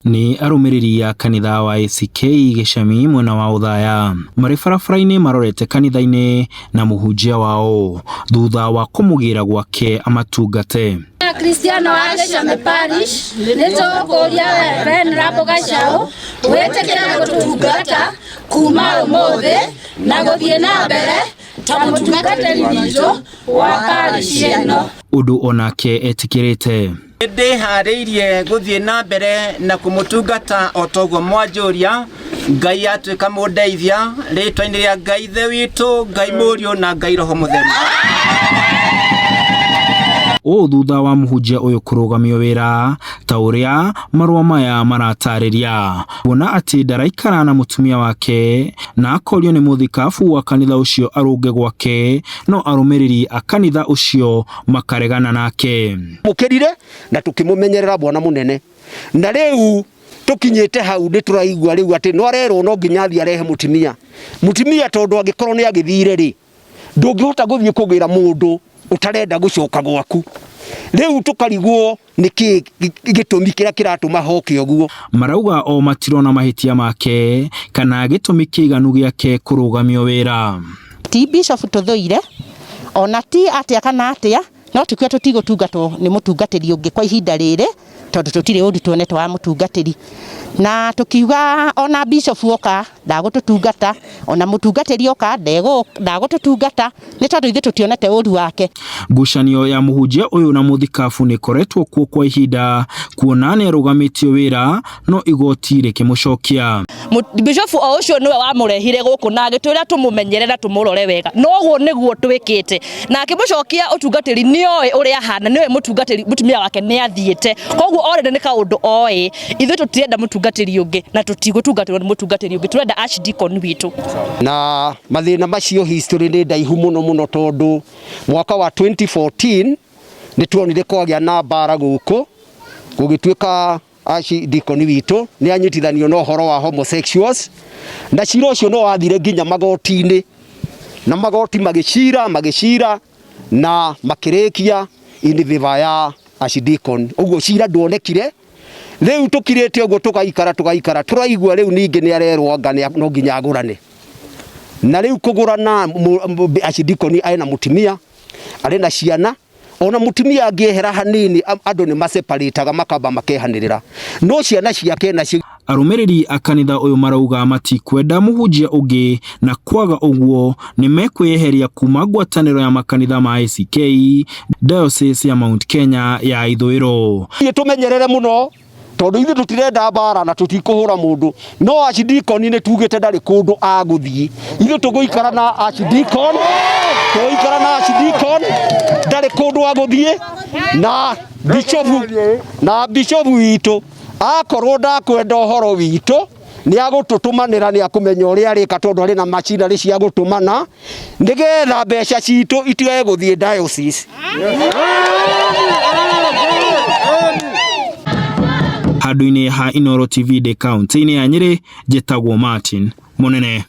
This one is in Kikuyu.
Nĩ arũmĩrĩri a kanitha wa ACK Gĩcami mwena wa Othaya marĩ barabara-inĩ marorete kanitha-inĩ na mũhunjia wao thutha wa kũmũgĩra gwake amatungate. Akristiano a Gĩcami Parish nĩ tũgũkũria we Venerable Gacau wĩtĩkĩre gũtũtungata kuma ũmũthĩ na gũthiĩ na mbere ta mũtungatĩri witũ wa parish ĩno. Ũndũ onake etĩkĩrĩte. Ndĩharĩirie gũthiĩ na mbere na kũmũtungata o ta ũguo mwanjũria. Ngai atuĩka mũndeithia, rĩtwa-inĩ rĩa Ngai Ithe witũ, Ngai Mũriũ na Ngai Roho Mũtheru. Ũũ thutha wa mũhunjia ũyũ kũrũgamio wĩra ta ũrĩa marũa maya maratarĩria, kuona atĩ ndaraikara na mũtumia wake na akorio nĩ mũthikabu wa kanitha ũcio arũnge gwake, no arũmĩrĩri a kanitha ũcio makaregana nake. Mũkĩrire na tũkĩmũmenyerera bwana mũnene, na rĩu tũkinyĩte hau nĩ tũraigua rĩu atĩ no arerwo no nginya athiĩ arehe mũtumia. Mũtumia tondũ angĩkorwo nĩ agĩthire rĩ, ndũngĩhota gũthiĩ kũgĩra mũndũ ũtarenda gũcoka gwaku. Rĩu tũkarigwo nĩkĩ gĩtũmi kĩrĩa kĩratũma hoke ũguo. Marauga o matirona mahĩtia make kana gĩtũmi kĩiganu gĩake kũrũgamio wĩra. Ti bishop tũthũire, ona ti atĩa kana atĩa, no tũkiuga tũtigũtungatwo nĩ mũtungatĩri ũngĩ kwa ihinda rĩrĩ, tondũ tũtirĩ ũru tuonete wa mũtungatĩri. Na tũkiuga ona bishop oka ndagũtũtungata, ona mũtungatĩri oka ndagũtũtungata, nĩ tondũ ithuĩ tũtionete ũru wake. Ngucanio ya mũhunjia ũyũ na mũthikabu nĩ ĩkoretwo kuo kwa ihinda, kuona nĩ arũgamĩtio wĩra no igoti rĩkĩmũcokia. Bishofu o ũcio nĩwe wamũrehire gũkũ na agĩtwĩra tũmũmenyere na tũmũrore wega, na ũguo nĩguo twĩkĩte. Na akĩmũcokia ũtungatĩri nĩ oĩ ũrĩa ahana, nĩ oĩ mũtungatĩri mũtumia wake nĩ athiĩte, koguo already nĩ kaũndũ oĩ. Ithuĩ tũtirenda mũtungatĩri ũngĩ na tũtigũtungatĩrwo nĩ mũtungatĩri ũngĩ, tũrenda archdeacon witũ. Na mathĩna macio history nĩ ndaihu mũno mũno, tondũ mwaka wa 2014 nĩ tuonire kwagĩa na mbara gũkũ, gũgĩtuĩka archdeacon witũ nĩ anyitithanio na ũhoro wa homosexuals, na cira ũcio no wathire nginya magoti-inĩ, na magoti magĩcira magĩcira na makĩrĩkia in favor ya archdeacon. Ũguo cira nduonekire. Rĩu tũkirĩte ũguo tũgaikara tũgaikara, tũraigua rĩu ningĩ nĩ arerwo anga no nginya agũrane. Na rĩu kũgũrana, archdeacon ena mũtumia, arĩ na ciana, ona mũtumia angĩehera hanini andũ nĩ maseparĩtaga makamba makehanĩrĩra, no ciana ciake nacio. Arũmĩrĩri a kanitha ũyũ marauga matikwenda mũhunjia ũngĩ na kwaga ũguo nĩ mekwĩyeheria kuma ngwatanĩro ya makanitha ma ACK Diocese ya Mount Kenya ya ithũĩro. Ithuĩ tũmenyerere mũno tondũ ithuĩ tũtirenda mbara na tũtikũhũra mũndũ, no archdeacon nĩ tugĩte ndarĩ kũndũ agũthiĩ. Ithuĩ tũgũikara na archdeacon, tũgũikara na archdeacon, ndarĩ kũndũ agũthiĩ, na bishop, na bishop witũ akorwo ndakwenda ũhoro witũ nĩ agũtũtũmanĩra, nĩ akũmenya ũrĩa arĩka tondũ arĩ na macinarĩ cia gũtũmana nĩgetha mbeca citũ itigage gũthiĩ diocese. Handũ-inĩ ha Inooro TV ndĩ kaunti-inĩ ya Nyĩrĩ, njĩtagwo Martin Mũnene.